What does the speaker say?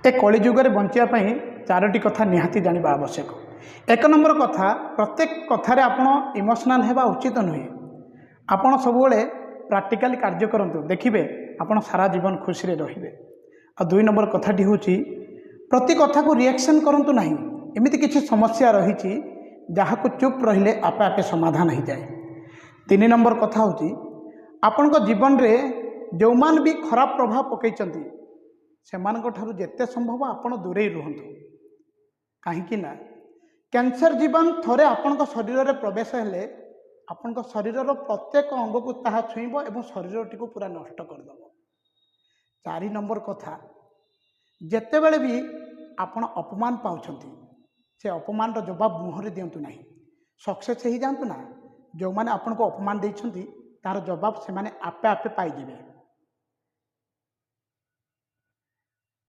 ଏ କଳିଯୁଗରେ ବଞ୍ଚିବା ପାଇଁ ଚାରୋଟି କଥା ନିହାତି ଜାଣିବା ଆବଶ୍ୟକ। ଏକ ନମ୍ବର କଥା, ପ୍ରତ୍ୟେକ କଥାରେ ଆପଣ ଇମୋସନାଲ୍ ହେବା ଉଚିତ ନୁହେଁ। ଆପଣ ସବୁବେଳେ ପ୍ରାକ୍ଟିକାଲି କାର୍ଯ୍ୟ କରନ୍ତୁ, ଦେଖିବେ ଆପଣ ସାରା ଜୀବନ ଖୁସିରେ ରହିବେ। ଆଉ ଦୁଇ ନମ୍ବର କଥାଟି ହେଉଛି, ପ୍ରତି କଥାକୁ ରିଆକ୍ସନ୍ କରନ୍ତୁ ନାହିଁ। ଏମିତି କିଛି ସମସ୍ୟା ରହିଛି ଯାହାକୁ ଚୁପ୍ ରହିଲେ ଆପେ ଆପେ ସମାଧାନ ହୋଇଯାଏ। ତିନି ନମ୍ବର କଥା ହେଉଛି, ଆପଣଙ୍କ ଜୀବନରେ ଯେଉଁମାନେ ବି ଖରାପ ପ୍ରଭାବ ପକାଇଛନ୍ତି, ସେମାନଙ୍କ ଠାରୁ ଯେତେ ସମ୍ଭବ ଆପଣ ଦୂରେଇ ରୁହନ୍ତୁ। କାହିଁକି ନା କ୍ୟାନ୍ସର ଜୀବାଣୁ ଥରେ ଆପଣଙ୍କ ଶରୀରରେ ପ୍ରବେଶ ହେଲେ ଆପଣଙ୍କ ଶରୀରର ପ୍ରତ୍ୟେକ ଅଙ୍ଗକୁ ତାହା ଛୁଇଁବ ଏବଂ ଶରୀରଟିକୁ ପୁରା ନଷ୍ଟ କରିଦେବ। ଚାରି ନମ୍ବର କଥା, ଯେତେବେଳେ ବି ଆପଣ ଅପମାନ ପାଉଛନ୍ତି, ସେ ଅପମାନର ଜବାବ ମୁହଁରେ ଦିଅନ୍ତୁ ନାହିଁ। ସକ୍ସେସ୍ ହେଇଯାଆନ୍ତୁ ନା, ଯେଉଁମାନେ ଆପଣଙ୍କୁ ଅପମାନ ଦେଇଛନ୍ତି ତାର ଜବାବ ସେମାନେ ଆପେ ଆପେ ପାଇଯିବେ।